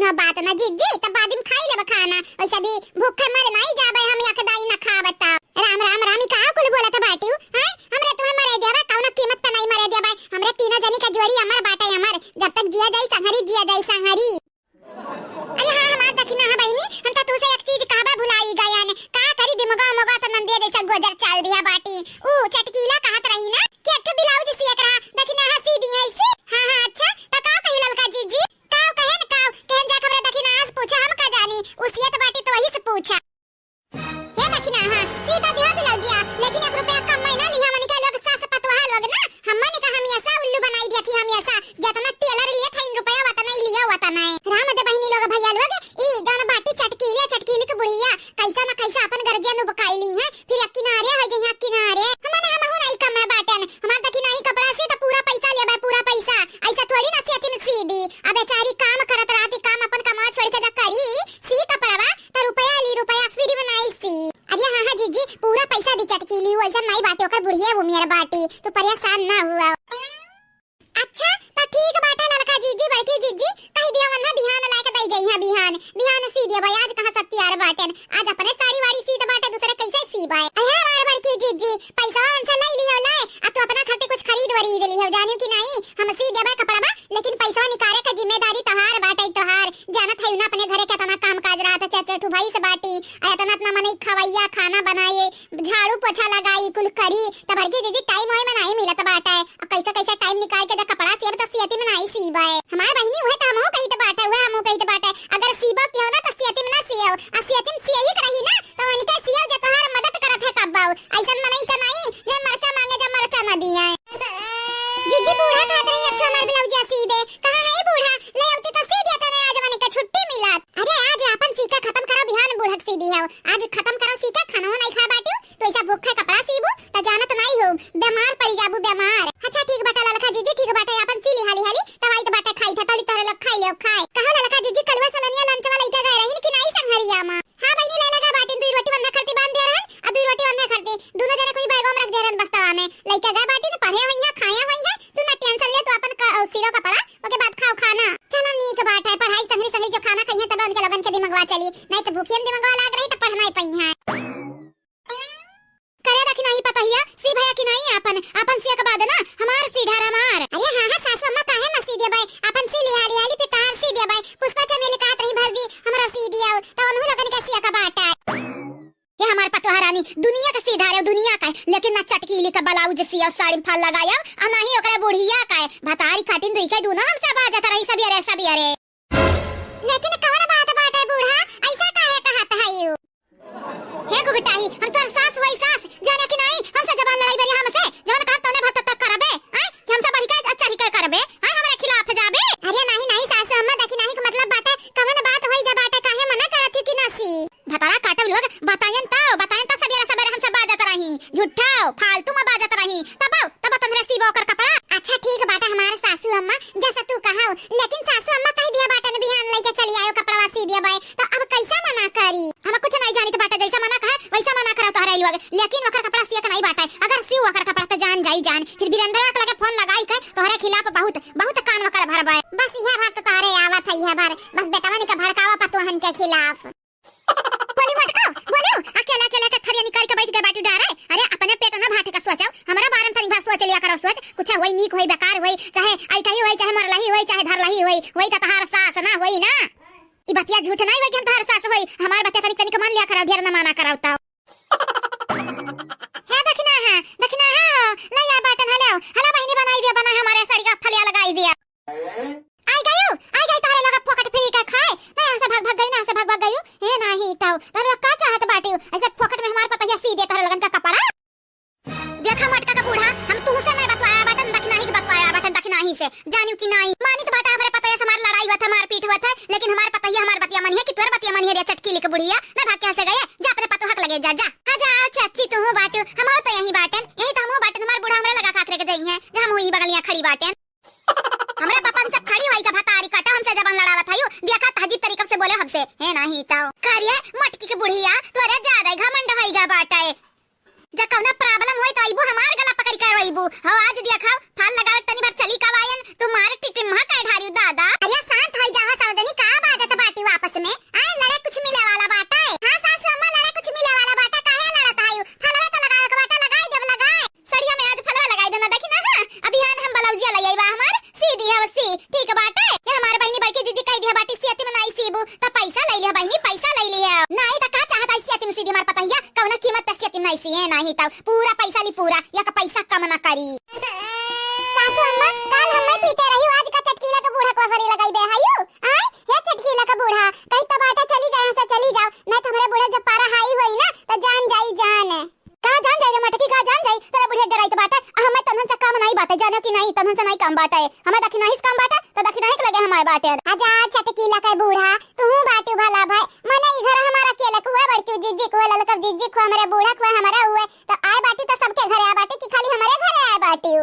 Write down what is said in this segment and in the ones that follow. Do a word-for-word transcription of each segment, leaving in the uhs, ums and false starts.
ना बात ना जिज्जी, तब बाद में खाई लेब खाना, वैसे भी भूखे मर नाई जाबे हम, एक दाई ना खाब त। राम राम राम, ई का कुल बोलत बाटिउ, हैं? हमरे तुहे मरे देबे, कौनो कीमत पे नाई मरे देबे, हमरे तीनों जनी का जोड़ी अमर बाटे अमर, जब तक जिया जाई संहरी, जिया जाई संहरी। अरे हाँ, हमार दखिनहा बहिनी, हम तो तुसे एक चीज कहबा भुलाई गयन। का करी, दिमगवा उमगवा तो नंदिया जैसा गोजर चाल दिया बाटी। ऊ चटकीला कहत रही ना कि एक ठो ब्लाउज सिए के रहा, दखिनहा सी दिए ऐसे। हाँ, हाँ, अच्छा, तो का कही ललका जिज्जी? का कहेन, का कहेन, जाके हमरे दखिनहा से पूछा, हम का जानी, ऊ सियत बाटी तो वही से पूछा। हे दखिनहा, सी तो दिया ब्लाउजिया, लेकिन एक रुपया कम में ना लिहा, मनी के लोग सास पतोहा लोग ना, हमनी का हमेशा उल्लू बनाई दिया थी, हमेशा। जितना टेलर लिए था, इन रुपया वतना ही लिया, वतना है। राम दे बहिनी लोग, भैया लोग, ई जौन बाटी चटकीले, चटकीली के बुढ़िया, कैसा न कैसा अपन गर्जियन उबकाई ली है, फिर एक किनारे हो जइहा किनारे। हमन हमहू नहीं कम है बाटन, हमार दखिनही कपड़ा से तो पूरा पैसा लेबे, पूरा पैसा। ऐसा थोड़ी ना सियतिन सी दी। अब बेचारी काम करत रहती, काम अपन कमा छोड़ के जब करी, सी कपड़वा, तो रुपया ली रुपया, फिर बनाई सी। अरे हाँ, हाँ, जिज्जी, पूरा पैसा दी चटकीली, ऊ ऐसा नहीं बाटे, ओकर बुढ़िया उमियर बाटी, तू परेशान ना हुआ। अच्छा, त ठीक बाटे ललका जिज्जी, बड़की जिज्जी, कहि दिया वन्ना बिहान लायक दई जइहा बिहान, बिहान सी दिया भाई, आज कहाँ सत्यार बाटेन, आज अपने साड़ी वाड़ी सीत बाटे, दूसरे कैसे सीबाए? अहे हमार बड़की जिज्जी, पैसा उनसे लई लिहो लाए, आ तू अपना खातिर कुछ खरीद वरीद लिहो, जानियो कि नहीं, हम सी देबे कपड़वा, लेकिन पैसा निकाले के जिम्मेदारी तोहार बाटे, तोहार, जानत है ना अपने घरे केतना काम काज रहत है, चार चार ठो भैंस बाटी, आ एतना एतना मनई खवैया, खाना बनाए, झाड़ू पोछा लगाई, कुल करी, त बड़की जिज्जी टाइम ओए में नहीं मिलत बाटे। अब कैसे कैसे टाइम निकाल के जब कपड़ा सियब त सियती में नहीं सीबे। हमार बहिनी उहे त हमहू कहित बाटे, उहे हमहू कहित बाटे। अगर सीबो किहो ना त सियती में ना सियो। आ सियती में सियही के रही ना त उनके सियो जे तोहार मदद करत है कब्बाऊ। ऐसन मनई त नहीं जे मरचा मांगे जब मरचा न दिए। जिज्जी बूढ़ा कहत रही एक ठो हमार ब्लाउजिया सी दे। कहाँ है बूढ़ा? ले अउती त सी दिया तने आज वनी के छुट्टी मिलत। अरे आज आपन सीका खत्म करो, बिहान बूढ़ा के सी दिहो। आज खत्म करो सीका, खाना नहीं खा बाटियो। तू ऐसा भूखे कपड़ा सीबू, त जानत नाई हो, बीमार पड़ी जाबू, बीमार। अच्छा, ठीक बाटे ललका जिज्जी, ठीक बाटे, आपन सी ली हाली हाली, तब आई त बाटे खाई था, तोड़ी तोहरे लोग खाई ले, खाए। कहो ललका जिज्जी, कलुआ सलनिया लंचवा लइके गए रहिन कि नाई संघरिया मा? हाँ बहिनी, ले लगा बाटिन, दुई रोटी वन्ना खरती बांध दे रहन, आ दुई रोटी वन्ना खरती, दोनों जने कोई बैगवा में रख दे रहन बस्तावा में। लइके गए बाटिन, पढ़े होई है, खाए होई है, तू ना टेंशन ले, तू अपन क-, सिलो कपड़ा, ओके बाद खाओ खाना। चलो नीक बाटे, पढ़ाई संघरी संघरी जो खाना खाई है, तब उनके लोगन के दिमगवा चली, नहीं तो भूखियन दिमगवा लाग रही तो पढ़ नहीं पई है। करे रखी नहीं पतोहिया, सी भया कि नहीं आपन, आपन सिया के बाद ना हमार सी ढार हमार। अरे हाँ, हाँ, सासू अम्मा काहे ना सी देबे, आपन सी लिहाली हाली फिर तहार सी देबे। पुष्पा चमेली कहत रही भौजी, हमरा सी दियो, तो उन्हों लोगन के सिया के बाटे। ये हमार पतोह रानी, दुनिया के सी ढारे, दुनिया का, लेकिन ना चटकीली का ब्लाउज सियो, साड़ी में फाल लगायो, और ना ही ओकरे बुढ़िया का, भतारी काटिन दुई के दोनों हमसे बाजत रही सबियरे, सबियरे। लेकिन कौन बात बाटे बूढ़ा, ऐसा काहे कहत है यू? हे घुघटाही, हम तोर सास वही सास, जाने कि नहीं, हमसे जबान लड़ाई बेरी हमसे, जवन कहब तौने भत्ता तक करबे, आय? कि हमसे बढ़ के आ चढ़ के करबे, आय? हमरे खिलाफ जाबे? अरे नहीं, नहीं सासू अम्मा, देखी नहीं के मतलब बाटे, कवन बात होई गे बाटे, काहे मना करत ही कि ना सी? भतारा काटब लोग, बतायन तो, बतायन तो सबेरे सबेरे हमसे बाजत रही, झूठा, फालतू में बाजत रही, तब, तब तंदरे सीबो ओकर कपड़ा। अच्छा ठीक बाटे हमार सासू अम्मा, जैसे तू कहो, लेकिन सासू अम्मा कह दिया बाटे न बिहान लइके चली आयो कपड़वा सी दिया बाय, तो अब कैसे मना करी? हम कुछ नहीं जानित बाटे, जैसा मना कहे वैसा मना करो तोहरे लोग, लेकिन ओकर कपड़ा सिए के नहीं बाटे। अगर सिउ ओकर कपड़ा तो जान जाई जान, फिर वीरेंद्र के लगे फोन लगाई के तोहरे खिलाफ बहुत, बहुत कान ओकर भरबे। बस यह भर तो तोहरे आवत है, यह भर बस बेटवन के भड़कावा पतोहन के खिलाफ। बोली मटका, बोलो, अकेला अकेला के थरिया निकाल के बैठ के बाटू डारे। अरे अपने पेट ना भाटे का सोचो, हमरा बारे में तनी भर सोच लिया करो सोच। कुछ होई नीक होई बेकार होई, चाहे ऐठही होई, चाहे मरलही होई, चाहे धरलही होई, होई तो तहार सास ना होई ना। ई बतिया झूठ नहीं होई कि हम तहार सास होई। हमार बतिया तनिक तनिक मान लिया करो, ढेर न माना करो तो। हे दखिनहा, दखिनहा हो, ले आ बाटन, हलो, हलो बहिनी बनाई दिया, बना हमारे सड़िया फलिया लगाई दिया। आई गयू, आई गई तोहरे लोग फोकट फ्री के खाए। ना यहाँ से भाग भाग गई, ना यहाँ से भाग भाग गयू। हे नाही तो, तोहरे लोग का चाहत बाटिउ? ऐसे फोकट में हमार पतोहिया सी दे तोहरे लोगन का कपड़ा। देखा मटका का बूढ़ा, हम तुहसे नहीं बतवाया बाटन, दखिनही के बतवाया बाटन, दखिनही से। जानिउ कि नहीं? मानित बाटा हमरे पतोहिया से हमार लड़ाई हुआ था, मारपीट हुआ था, लेकिन हमार पतोहिया हमार बतिया मनिहे कि तोर बतिया मनिहे रे चटकीली के बुढ़िया? ना भाग के हंसे गए, जा अपने पतोह के लगे जा, जा। हाँ जा, चाची तुहू बाटिउ, हम तो यही बाटन, यही तो हमहू बाटन, हमार बूढ़ा हमरे लगा खाक रख जाई है, जा हम वही बगलिया खड़ी बाटन। हमरा पपन से खड़ी होई के भतारी काटा, हमसे जबान लड़ावत हयू। देखा तहजीब तरीका से बोले हमसे। हे नाही तो। का रे मटकी के बुढ़िया, तोरे ज्यादा ही घमंड होई गा बाटे। जा कौनो problem होई तो अइबू हमार गला पकड़ के रोइबू। हो आज देखा, फाल लगावे तनी भर चली का वायन, तू मार टिटिम्हा काहे ढारियो दादा। अरे शांत होई जावा सरोजनी, का बाजत नहीं तो पूरा पैसा ली पूरा, एक पैसा कम ना करी। सासू अम्मा, काल हम्मे पीटे रही, आज का चटकीला के बूढ़ा को सरी लगाई दे हयू। आय, हे चटकीला के बूढ़ा, कही तो बाटा चली जाए, यहाँ से चली जाओ, नहीं तो हमरे बूढ़ा जब पारा हाई होई ना, तो जान जाई जान। का जान जाई रे मटकी, का जान जाई? तोरे बुढ़िया डराइत बाटे, आ हम्मे तनहन से काम नाई बाटे, जाने कि नाई, तनहन से नाई काम बाटे। हम्मे दखिनाही से काम बाटे, तो दखिनाही के लगे हम्मे बाटे। आजा चटकीला के बूढ़ा, तू बाटू भला भाई, मने ई घर हमारा अकेले के हुए, बड़की जिज्जी के हुए, ललका जिज्जी के हुए, हमरे बूढ़ा के हुए, हमरे हुए, तो आए बाटू तो सबके घरे आए बाटू कि खाली हमरे घरे आए बाटू?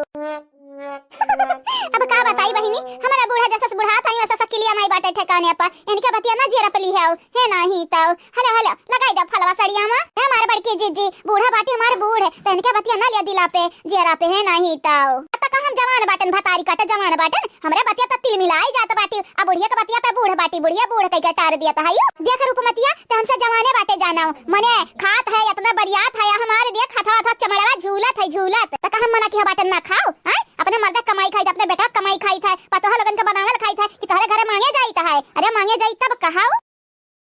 अब का बताई बहिनी, हमरा बूढ़ा जसस बुढ़ात हई, वसस किलिया नाई बाटे ठेकाने पर। इनके बतिया ना जियरा पे लिहे हो, हे नाही तो। हेलो, हेलो, लगाई दे फलवा सड़िया मा। हे हमार बड़की जिज्जी, बूढ़ा बाटी हमार बूढ़, तो इनके बतिया ना लिया दिला पे, जियरा पे, हे नाही तो। अब तक हम जवान बाटन भतारी काटे, जवान बाटन, हमरे बतिया तो तिल मिलाई जात बाटी। अब बुढ़िया के बतिया पे बूढ़ बाटी, बुढ़िया बूढ़ कह के टार दिया तो हयू। देख रूपमतिया, तो हमसे जवाने बाटे जानो, मने खात है, इतना बरियात है, हमारे देख हथवा हथवा चमड़वा झूलत है, झूलत। तो का हम मना किया बाटन ना खाओ, हैं? अपने मर्दा कमाई खाई थे, अपने बेटा कमाई खाई थे, पतोह लोगन के बनावल खाई थे कि तोहरे घरे मांगे जाई थे। अरे मांगे जाई तब कहाओ।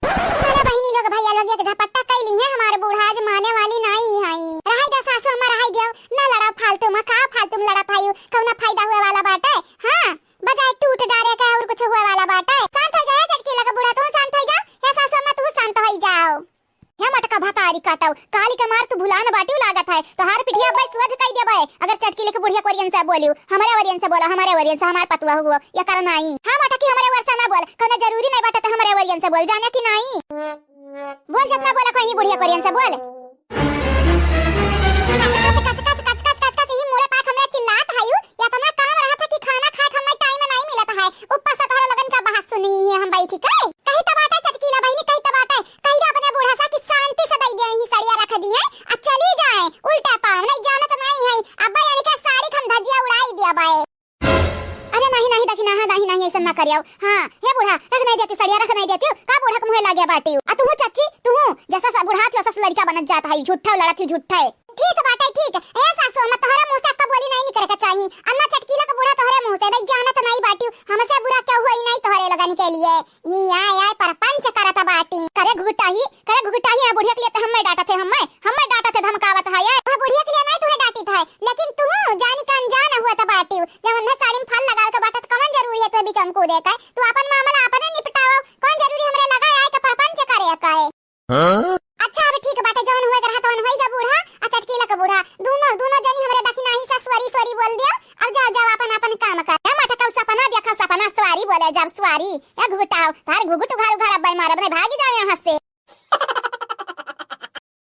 अरे बहिनी लोग, भैया लोग, एक झपट्टा कई ली है, हमारे बूढ़ा आज माने वाली नाई है। रहाई दे सासू अम्मा, रहाई दियो, ना लड़ा फालतू में, का फालतू में लड़ा भाई, कौना फायदा हुए वाला बाटे? हाँ, बजाय टूट डारे के और कुछ हुए वाला बाटे? शांत हो जाए चटकीला के बूढ़ा, तू शांत हो जा, हे सासू अम्मा तू शांत हो जाओ। हे मटका भतारी काटव, काली के मार तू भुलान बाटियो लागत है। तोहार पिठिया अब्बे सोझ कई देबे। अगर चटकीला के बुढ़िया कोरियन से बोलियो, हमरे ओरियन से बोला, हमरे ओरियन से, हमार पतुआ हुआ, ये कर नाई। हाँ मटकी हमरे ओर से ना बोल, कौनो जरूरी नहीं बाटे तो हमरे ओरियन से बोल, जाने कि नाई। बोल जितना बोला कोई बुढ़िया कोरियन से बोल। कच कच कच कच कच कच कच कच, ई मुड़े पाक हमरा चिल्लात हयू, इतना काम रहा था कि खाना खाए के हमें टाइम नहीं मिलत है, ऊपर से तोहरे लोगन का बहस सुनी है हम बैठी के। कही तो बाटे चटकीला बहिनी, कही तो बाटे, कही दे अपने बूढ़ा सा कि शांति से दई दे, यहीं सड़िया रख दिए, आ चली जाए, उल्टा पाँव, नहीं जानत नहीं है, अब यानी का साड़ी खन धजिया उड़ाई दिया बाए। अरे नहीं, नहीं, देखी ना, हाँ, नहीं, नहीं, ऐसा ना करियो। हाँ, हे बूढ़ा, रख नहीं देती सड़िया, रख नहीं देती, का बूढ़ा के मुँहे लागे बाटी? आ तू चच्ची, तू जैसा सा बूढ़ा थी, वैसा लड़का बनत जात है, झूठा लड़त थी, झूठा। ठीक बाटे, ठीक। ए सासू, अम्मा तोहरे मुँह से अक्का बोली नहीं निकले के चाही। अम्मा चटकीला के बूढ़ा तोहरे मुँह से, नहीं जानत नहीं बाटी, हमसे बुरा क्यों हुई नहीं तोहरे लगन के लिए। ई आय आय परपंच करत बाटी। करे घुघुटाही, करे घुघुटाही, आ बुढ़िया के लिए तो हम्मे डांटत है, हम्मे, हम्मे डांटत है, धमकावत है, ये। वह बुढ़िया के लिए नहीं तुहे डांटित है, लेकिन तू जानी का अनजान हुआ त बाटी। जब उन्हें साड़ी में फल लगा के बाटत, कौन जरूरी है तुहे बीच में कूदे के? तू अपन मामला अपने निपटाओ, कौन जरूरी हमरे लगा आए के परपंच करे के? हाँ? अच्छा, अब ठीक बाटे, जवन हुए के रहा तवन होई गा बूढ़ा, आ चटकीला के बूढ़ा, दोनों, दोनों जनी हमरे दखिनाही से सॉरी, सॉरी बोल दिया। अब जाओ, जाओ, अपन, अपन काम कर। ए मटका सपना देखा, सपना सॉरी बोले, जब सॉरी। ए घुघुटाओ, तार घुघुट उघार, उघार, अब मारब नहीं, भागी जाओ यहाँ से।